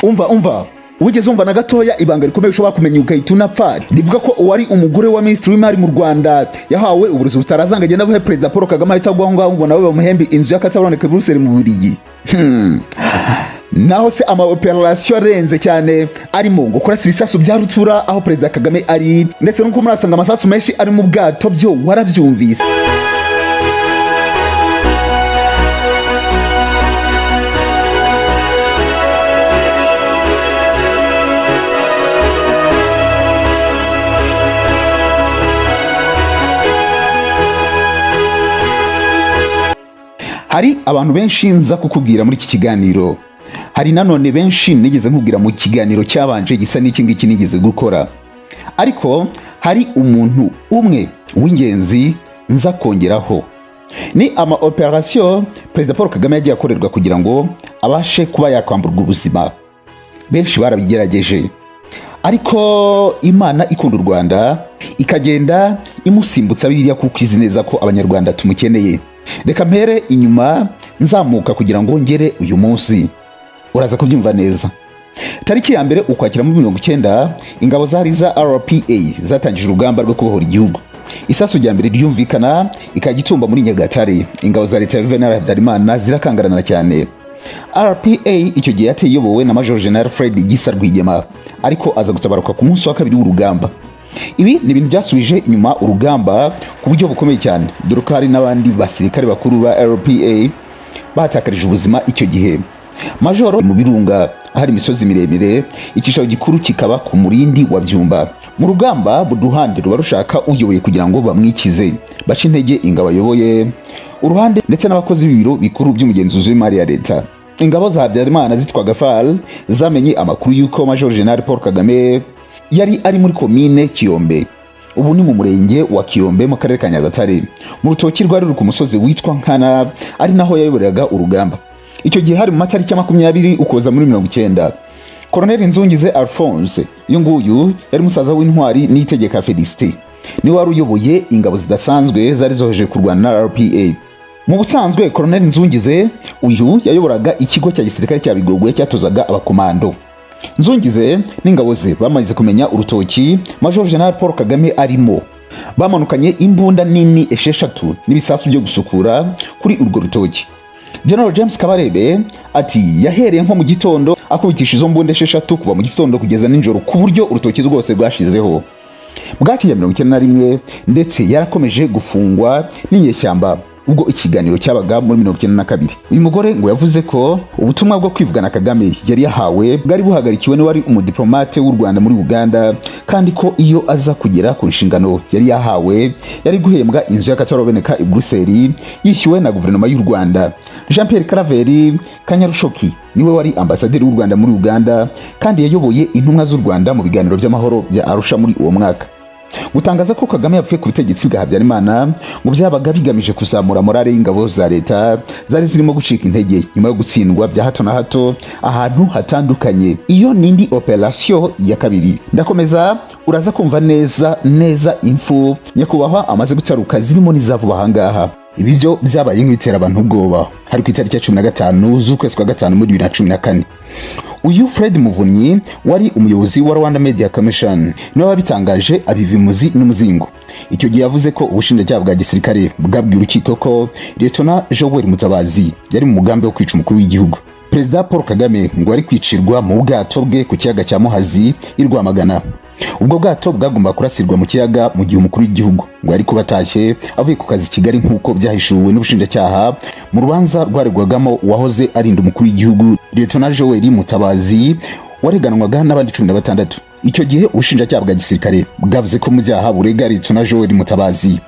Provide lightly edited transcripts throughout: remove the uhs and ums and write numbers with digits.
Umva, umva, wigeze wumva na gatoya ibanga rikomeye ushobora kumenya ugahita unapfa, rivuga ko uwari umugore wa minisitiri w'imari mu Rwanda yahawe uburozi butarazanga agenda buhe Perezida Paul Kagame, ahita agwa aho ngaho, ngo nawe bamuhembe inzu y'akataboneka i Buruseli mu Bubiligi? Naho se ama operasiyo arenze cyane arimo ngo kurasa ibisasu bya rutura aho Perezida Kagame ari, ndetse nuko murasanga amasasu menshi ari mu bwato, byo warabyumvise? Hari abantu benshi nza kukubwira muri iki kiganiro. Hari nanone benshi nigeze nkubwira mu kiganiro cyabanje gisa n'iki ngiki nigeze gukora, ariko hari umuntu umwe w'ingenzi nza kongeraho. Ni ama operasiyo Perezida Paul Kagame yagiye akorerwa kugira ngo abashe kuba yakwamburwa ubuzima. Benshi barabigerageje, ariko Imana ikunda u Rwanda ikagenda imusimbutsa biriya, kuko izi neza ko Abanyarwanda tumukeneye. Reka mpere inyuma nzamuka kugira ngo ngere uyu munsi, uraza kubyumva neza. Tariki ya 1 Ukwakira muri 90, ingabo zari za RPA zatangije urugamba rwo kubohora igihugu. Isasu rya mbere ryumvikana i Kagitumba muri Nyagatare. Ingabo za leta ya Juvenal Habyarimana zirakangarana cyane. RPA icyo gihe yateye iyobowe na Major General Fred Gisa Rwigema, ariko aza gutabaruka ku munsi wa kabiri w'urugamba. Ibi ni ibintu byasubije inyuma urugamba ku buryo bukomeye cyane, dore ko hari n'abandi basirikare bakuru ba RPA batakarije ubuzima icyo gihe. Majoro mu birunga ahari imisozi miremire, icyicaro gikuru kikaba ku Murindi wa Byumba. Mu rugamba, buri ruhande ruba rushaka uyoboye kugira ngo bamwikize, bace intege ingabo ayoboye uruhande ndetse n'abakozi b'ibiro bikuru by'umugenzuzi w'imari ya leta. Ingabo za Habyarimana zitwaga FAR zamenye amakuru y'uko Major General Paul Kagame yari ari muri komine Kiyombe, ubu ni mu murenge wa Kiyombe mu karere ka Nyagatare, mu rutoki rwari ruri ku musozi witwa Nkana, ari naho yayoboraga urugamba. Icyo gihe hari mu matariki ya 20 Ukuboza muri 90. Koloneli Nzungize Alphonse, uyu nguyu yari musaza w'intwari Niyitegeka Felicite, niwe wari uyoboye ingabo zidasanzwe zari zoheje kurwana na RPA. Mu busanzwe Koloneli Nzungize uyu yayoboraga ikigo cya gisirikare cya Bigogwe cyatozaga abakomando. Nzungize n'ingabo ze bamaze kumenya urutoki Major General Paul Kagame arimo, bamanukanye imbunda nini esheshatu n'ibisasu byo gusukura kuri urwo rutoki. General James Kabarebe ati yahereye nko mu gitondo akubitisha izo mbunda esheshatu kuva mu gitondo kugeza nijoro, ku buryo urutoki rwose rwashizeho. Bwakijya 91, ndetse yarakomeje gufungwa n'inyeshyamba ubwo ikiganiro cyabaga muri 92. Uyu mugore ngo yavuze ko ubutumwa bwo kwivugana Kagame yari yahawe bwari buhagarikiwe n'uwari umudiplomate w'u Rwanda muri Uganda, kandi ko iyo aza kugera ku nshingano yari yahawe yari guhembwa inzu y'akataraboneka i Buruseli yishyuwe na guverinoma y'u Rwanda. Jean Pierre Claver Kanyarushoki niwe wari ambasaderi w'u Rwanda muri Uganda, kandi yayoboye intumwa z'u Rwanda mu biganiro by'amahoro bya Arusha muri uwo mwaka. Gutangaza ko Kagame yapfuye ku butegetsi bwa Habyarimana ngo byabaga bigamije kuzamura morale y'ingabo za leta zari zirimo gucika intege nyuma yo gutsindwa bya hato na hato ahantu hatandukanye. Iyo ni indi operasiyo ya kabiri. Ndakomeza, uraza kumva neza neza impfu nyakubahwa amaze gutaruka, zirimo n'izavuba ahangaha. Ibi byo byabaye nk'ibitera abantu ubwoba. Hari ku itariki ya 15 z'ukwezi kwa gatanu muri 2014. Uyu Fred Muvunyi wari umuyobozi wa Rwanda Media Commission niwe wabitangaje, abiva imuzi n'umuzingo. Icyo gihe yavuze ko ubushinjacyaha bwa gisirikare bwabwiye urukiko ko Lieutenant Joel Mutabazi yari mu mugambi wo kwica umukuru w'igihugu Perezida Paul Kagame, ngo ari kwicirwa mu bwato bwe ku kiyaga cya Muhazi i Rwamagana. Ubwo bwato bwagomba kurasirwa mu kiyaga mu gihe umukuru w'igihugu ngo yari kuba atashye avuye ku kazi i Kigali, nk'uko byahishuwe n'ubushinjacyaha mu rubanza rwaregwagamo uwahoze arinda umukuru w'igihugu Lieutenant Joel Mutabazi, wareganwaga n'abandi 16. Icyo gihe ubushinjacyaha bwa gisirikare bwavuze ko mu byaha burega Lieutenant Joel Mutabazi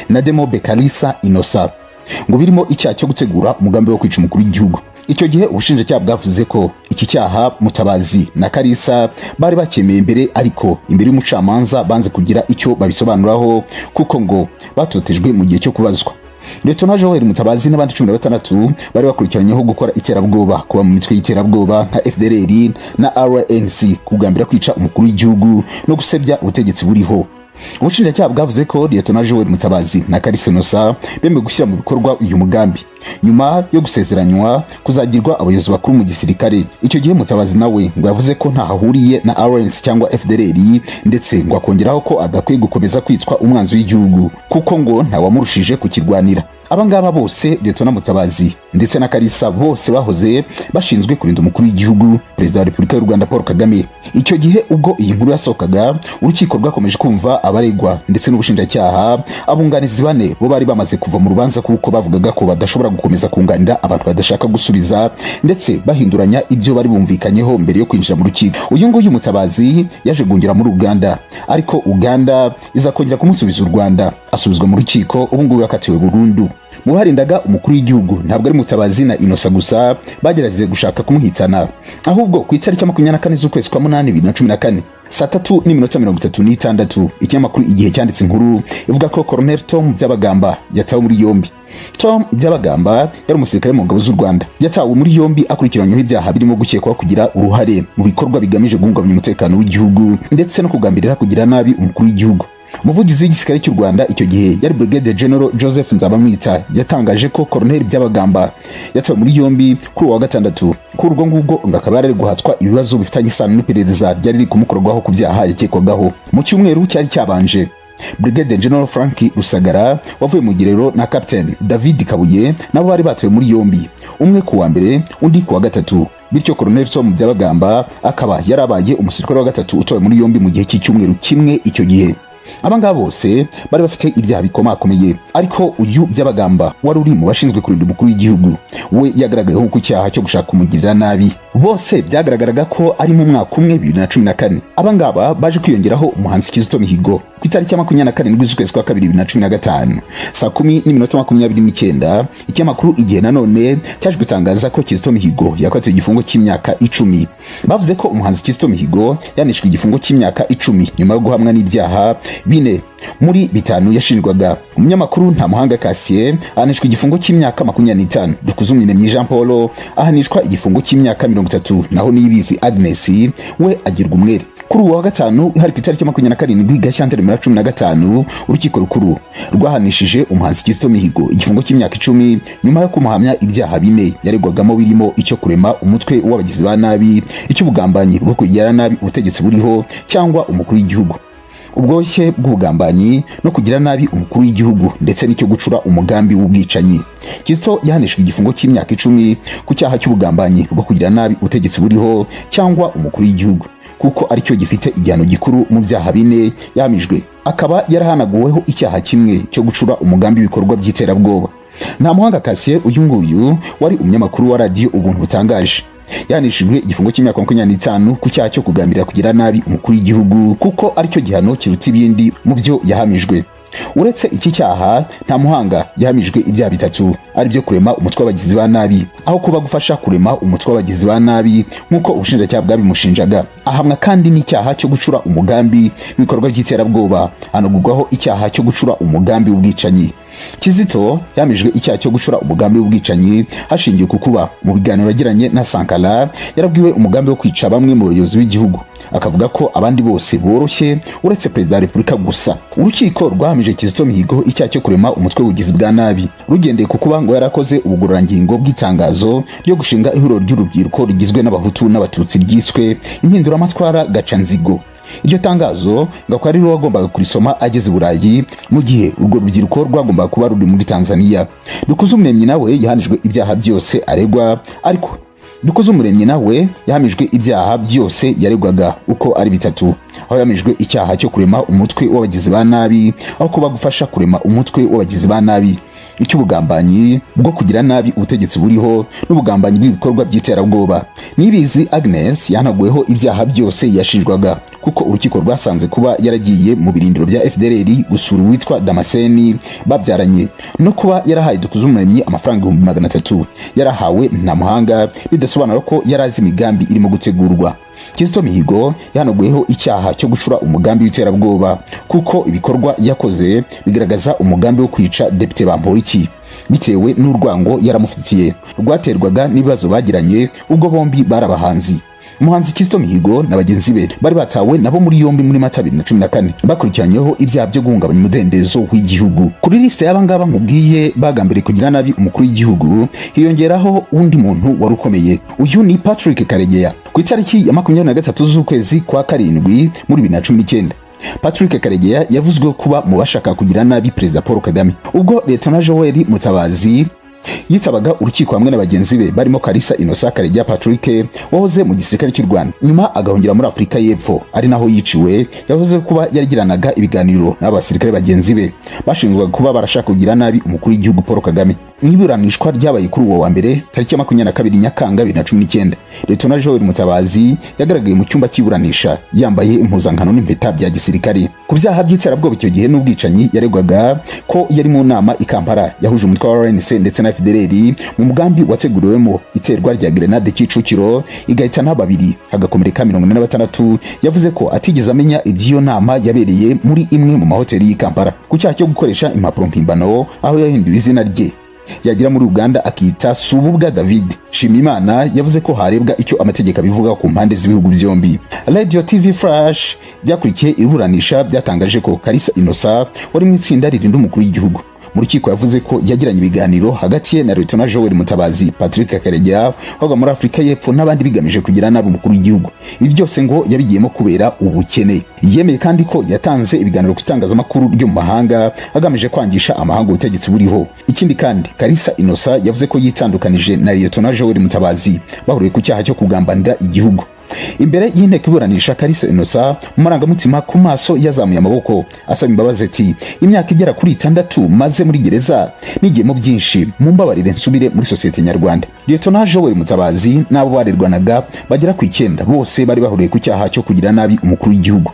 na Demobe Kalisa Innocent ngo birimo icyaha cyo gutegura umugambi wo kwica umukuru w'igihugu. Icyo gihe ubushinjacyaha bwavuze ko iki cyaha Mutabazi na Kalisa bari bakemeye imbere, ariko imbere y'umucamanza banze kugira icyo babisobanuraho kuko ngo batotejwe mu gihe cyo kubazwa. Lieutenant Joel Mutabazi n'abandi 16 bari bakurikiranyeho gukora iterabwoba, kuba mu mitwe y'iterabwoba nka FDLR na RNC, kugambira kwica umukuru w'igihugu no gusebya ubutegetsi buriho. Ubushinjacyaha bwavuze ko Liyetona Joel Mutabazi na Kalisa Innocent bemeye gushyira mu bikorwa uyu mugambi nyuma yo gusezeranywa kuzagirwa abayobozi bakuru mu gisirikare. Icyo gihe Mutabazi nawe ngo yavuze ko ntaho ahuriye na RNC cyangwa FDLR, ndetse ngo akongeraho ko adakwiye gukomeza kwitwa umwanzi w'igihugu kuko ngo ntawamurushije kukirwanira. Aba ngaba bose, Liyetona Mutabazi ndetse na Kalisa, bose bahoze bashinzwe kurinda umukuru w'igihugu, Perezida wa Repubulika y'u Rwanda Paul Kagame. Icyo gihe ubwo iyi nkuru yasohokaga, urukiko rwakomeje kumva abaregwa ndetse n'ubushinjacyaha. Abunganizi bane bo bari bamaze kuva mu rubanza kuko bavugaga ko badashobora gukomeza kunganira abantu badashaka gusubiza ndetse bahinduranya ibyo bari bumvikanyeho mbere yo kwinjira mu rukiko. Uyu nguyu Mutabazi yaje guhungira muri Uganda, ariko Uganda iza kongera kumusubiza u Rwanda, asubizwa mu rukiko. Ubu ngubu yakatiwe burundu. Mu barindaga umukuru w'igihugu, ntabwo ari Mutabazi na Innocent gusa bagerageje gushaka kumuhitana, ahubwo ku itariki ya 24 z'ukwezi kwa munani 2014, saa 3:36, ikinyamakuru Igihe cyanditse inkuru ivuga ko Colonel Tom Byabagamba yatawe muri yombi. Tom Byabagamba yari umusirikare mu ngabo z'u Rwanda. Yatawe muri yombi akurikiranyweho ibyaha birimo gukekwaho kugira uruhare mu bikorwa bigamije guhungabanya umutekano w'igihugu ndetse no kugambirira kugira nabi umukuru w'igihugu. Umuvugizi w'igisirikare cy'u Rwanda icyo gihe yari Brigadier General Joseph Nzabamwita. Yatangaje ko Colonel Byabagamba yatawe muri yombi kuri uwa gatandatu. Kuri urwo ngubwo ngo akaba yari ari guhatwa ibibazo bifitanye isano n'iperereza ryari riri kumukorwaho ku byaha yakekwagaho. Mu cyumweru cyari cyabanje, Brigadier General Frank Rusagara wavuye mu gerero na Captain David Kabuye nabo bari batawe muri yombi, umwe ku wa mbere, undi ku wa gatatu. Bityo Colonel Tom Byabagamba akaba yarabaye umusirikare wa gatatu utowe muri yombi mu gihe cy'icyumweru kimwe. Icyo gihe aba ngaba bose bari bafite ibyaha bikomakomeye, ariko uyu Byabagamba wari uri mu bashinzwe kurinda umukuru w'igihugu we yagaragayeho ku cyaha cyo gushaka kumugirira nabi. Bose byagaragaraga ko ari mu mwaka umwe, 2014. Aba ngaba baje kwiyongeraho umuhanzi Kizito Mihigo. Ku itariki ya 27 z'ukwezi kwa kabiri 2015, saa 10:29, ikinyamakuru Igihe nanone cyaje gutangaza ko Kizito Mihigo yakatiwe igifungo cy'imyaka 10. Bavuze ko umuhanzi Kizito Mihigo yanishwe igifungo cy'imyaka 10 nyuma yo guhamwa n'ibyaha bine muri bitanu yashinjwaga. Umunyamakuru Ntamuhanga Cassien ahanishwa igifungo cy'imyaka 25, Dukuzumuremyi Jean Paul ahanishwa igifungo cy'imyaka 30, naho Niyibizi Agnes we agirwa umwere. Kuri uwo wa gatanu, hari ku itariki 27 Gashyantare 2015, urukiko rukuru rwahanishije umuhanzi Kizito Mihigo igifungo cy'imyaka 10 nyuma yo kumuhamya ibyaha bine yaregwagamo, birimo icyo kurema umutwe w'abagizi ba nabi, icy'ubugambanyi bwo kugira nabi ubutegetsi buriho cyangwa umukuru w'igihugu, ubwoshye bw'ubugambanyi no kugira nabi umukuru w'igihugu, ndetse n'icyo gucura umugambi w'ubwicanyi. Kizito yahanishijwe igifungo cy'imyaka 10 ku cyaha cy'ubugambanyi bwo kugira nabi ubutegetsi buriho cyangwa umukuru w'igihugu, kuko aricyo gifite igihano gikuru mu byaha bine yahamijwe, akaba yarahanaguweho icyaha kimwe cyo gucura umugambi w'ibikorwa by'iterabwoba. Ntamuhanga Cassien, uyu nguyu wari umunyamakuru wa radiyo Ubuntu Butangaje, yahanishijwe igifungo cy'imyaka 25 ku cyaha cyo kugambirira kugira nabi umukuru w'igihugu, kuko aricyo gihano kiruta ibindi mu byo yahamijwe. Uretse iki cyaha, Ntamuhanga yahamijwe ibyaha bitatu, ari byo kurema umutwe w'abagizi ba nabi aho kuba gufasha kurema umutwe w'abagizi ba nabi nk'uko ubushinjacyaha bwabimushinjaga. Ahamwa kandi n'icyaha cyo gucura umugambi w'ibikorwa by'iterabwoba, anagurwaho icyaha cyo gucura umugambi w'ubwicanyi. Kizito yahamijwe icyaha cyo gucura umugambi w'ubwicanyi hashingiwe ku kuba mu biganiro yagiranye na Sankara yarabwiwe umugambi wo kwica bamwe mu bayobozi b'igihugu, akavuga ko abandi bose boroshye uretse Perezida wa Repubulika gusa. Urukiko rwahamije Kizito Mihigo icyaha cyo kurema umutwe w'ubugizi bwa nabi rugendeye ku kuba ngo yarakoze ubugororangingo bw'itangazo ryo gushinga ihuriro ry'urubyiruko rigizwe n'Abahutu n'Abatutsi ryiswe Impinduramatwara Gacanzigo. Iryo tangazo ngo akaba ari we wagombaga kurisoma ageze i Burayi, mu gihe urwo rubyiruko rwagombaga kuba ruri muri Tanzania. Dukuzumuremyi nawe yahanijwe ibyaha byose aregwa, ariko Dukuzumuremyi nawe yahamijwe ibyaha byose yaregwaga uko ari bitatu, aho yahamijwe icyaha cyo kurema umutwe w'abagizi ba nabi aho kuba gufasha kurema umutwe w'abagizi ba nabi, icy'ubugambanyi bwo kugira nabi ubutegetsi buriho, n'ubugambanyi bw'ibikorwa by'iterabwoba. Niyibizi Agnes yahanaguweho ibyaha byose yashinjwaga, kuko urukiko rwasanze kuba yaragiye mu birindiro bya FDLR gusura uwitwa Damascene babyaranye, no kuba yarahaye Dukuzumuremyi amafaranga 300,000 yarahawe Ntamuhanga, bidasobanura ko yari azi imigambi irimo gutegurwa. Kizito Mihigo yahanaguweho icyaha cyo gucura umugambi w'iterabwoba, kuko ibikorwa yakoze bigaragaza umugambi wo kwica Depite Bamporiki bitewe n'urwango yaramufitiye rwaterwaga n'ibibazo bagiranye ubwo bombi bari abahanzi. Umuhanzi Kizito Mihigo na bagenzi be bari batawe nabo muri yombi muri Mata 2014, bakurikiranyeho ibyaha byo guhungabanya umudendezo w'igihugu. Kuri lisite y'abangaba nkubwiye bagambiriye kugira nabi umukuru w'igihugu, hiyongeraho undi muntu wari ukomeye. Uyu ni Patrick Karegeya. Ku itariki ya 23 z'ukwezi kwa karindwi muri 2019, Patrick Karegeya yavuzweho kuba mu bashaka kugira nabi Perezida Paul Kagame. Ubwo Leta Joel Mutabazi yitabaga urukiko hamwe na bagenzi be barimo Kalisa Innocent, Karegeya Patrick wahoze mu gisirikare cy'u Rwanda, nyuma agahungira muri Afurika y'Epfo ari naho yiciwe, yavuze kuba yaragiranaga ibiganiro n'abasirikare bagenzi be bashinjwaga kuba barashaka kugira nabi umukuru w'igihugu Paul Kagame. Mu iburanishwa ryabaye kuri uwo wa mbere, tariki ya 22 Nyakanga 2019, Leta Joel Mutabazi yagaragaye mu cyumba cy'iburanisha yambaye impuzankano n'impeta bya gisirikare. Ku byaha by'iterabwoba icyo gihe n'ubwicanyi, yaregwaga ko yari mu nama i Kampala yahuje umutwe wa RNC ndetse na FDLR mu mugambi wateguriwemo iterwa rya grenade Kicukiro, igahitana babiri hagakomereka 46. Yavuze ko atigeze amenya iby'iyo nama yabereye muri imwe mu mahoteli y'i Kampala. Ku cyaha cyo gukoresha impapuro mpimbano, aho yahinduye izina rye yagera muri Uganda akita Sububwa David Shimimana, yavuze ko harebwa icyo amategeko abivuga ku mpande z'ibihugu byombi. Radio TV Flash byakurikiye iburanisha byatangaje ko Kalisa Innocent wari mu itsinda ririnda umukuru w'igihugu mu rukiko yavuze ko yagiranye ibiganiro hagati ye na Lieutenant Joel Mutabazi, Patrick Karegeya wabaga muri Afurika y'Epfo n'abandi, bigamije kugira nabi umukuru w'igihugu. Ibi byose ngo yabigiyemo kubera ubukene. Yemeye kandi ko yatanze ibiganiro ku itangazamakuru ryo mu mahanga agamije kwangisha amahanga ubutegetsi buriho. Ikindi kandi, Kalisa Innocent yavuze ko yitandukanije na Lieutenant Joel Mutabazi bahuriye ku cyaha cyo kugambanira igihugu. Imbere y'inteko iburanisha, Kalisa Innocent mu marangamutima ku maso yazamuye amaboko asaba imbabazi, ati: "Imyaka igera kuri 6 maze muri gereza nigiyemo byinshi, mumbabarire nsubire muri sosiyete nyarwanda." Lieutenant Joel Mutabazi n'abo barerwanaga bagera ku 9 bose bari bahuriye ku cyaha cyo kugira nabi umukuru w'igihugu.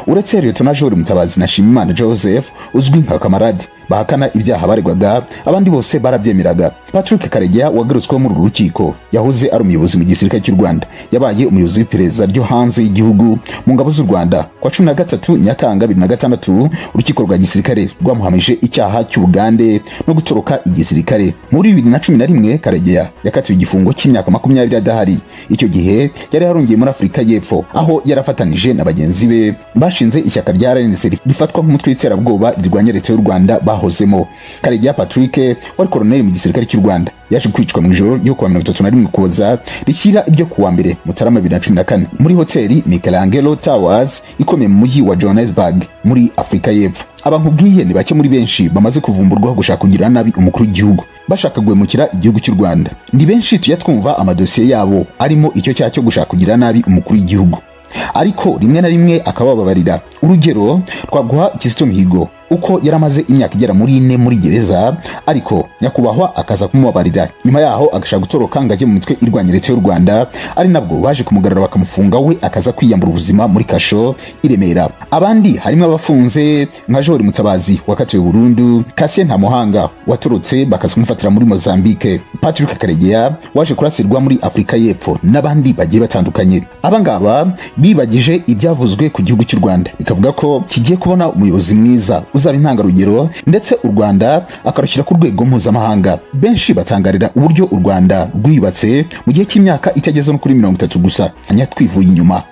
Uretse Lieutenant Joel Mutabazi na Shimimana Joseph uzwi nka Kamarade bahakana ibyaha baregwaga, abandi bose barabyemeraga. Patrick Karegeya wagarutsweho muri uru rukiko yahoze ari umuyobozi mu gisirikare cy'u Rwanda, yabaye umuyobozi w'iperereza ryo hanze y'igihugu mu ngabo z'u Rwanda. Kwa 13 Nyakanga 2006, urukiko rwa gisirikare rwamuhamije icyaha cy'ubugande no gutoroka igisirikare. Muri 2011, Karegeya yakatiwe igifungo cy'imyaka 20 adahari. Icyo gihe yari yarungiye muri Afurika y'Epfo, aho yarafatanije na bagenzi be bashinze ishyaka rya RNC rifatwa nk'umutwe w'iterabwoba rirwanya leta y'u Rwanda bahozemo. Karegeya Patrick wari koroneli mu gisirikare cy'u Rwanda yaje kwicwa mu ijoro ryo kuwa 31 Ukuboza rishyira iryo kuwa mbere Mutarama 2014 muri hoteli Michelangelo Towers ikomeye mu mujyi wa Johannesburg muri Afurika y'Epfo. Aba nkubwiye ni bake muri benshi bamaze kuvumburwaho gushaka kugirira nabi umukuru w'igihugu, bashaka guhemukira igihugu cy'u Rwanda. Ni benshi tujya twumva amadosiye yabo arimo icyo cyaha cyo gushaka kugira nabi umukuru w'igihugu, ariko rimwe na rimwe akabababarira. Urugero twaguha Kizito Mihigo, uko yari amaze imyaka igera muri 4 muri gereza, ariko nyakubahwa akaza kumubabarira. Nyuma yaho agashaka gutoroka ngo ajye mu mitwe irwanya leta y'u Rwanda, ari nabwo baje kumugarura bakamufunga, we akaza kwiyambura ubuzima muri kasho i Remera. Abandi harimo abafunze nka Joel Mutabazi wakatiwe burundu, Cassien Ntamuhanga watorotse bakaza kumufatira muri Mozambique, Patrick Karegeya waje kurasirwa muri Afurika y'Epfo n'abandi bagiye batandukanye. Aba ngaba bibagije ibyavuzwe ku gihugu cy'u Rwanda, bikavuga ko kigiye kubona umuyobozi mwiza uzaba intangarugero, ndetse u Rwanda akarushyira ku rwego mpuzamahanga. Benshi batangarira uburyo u Rwanda rwiyubatse mu gihe cy'imyaka itageze no kuri 30 gusa, twivuye inyuma.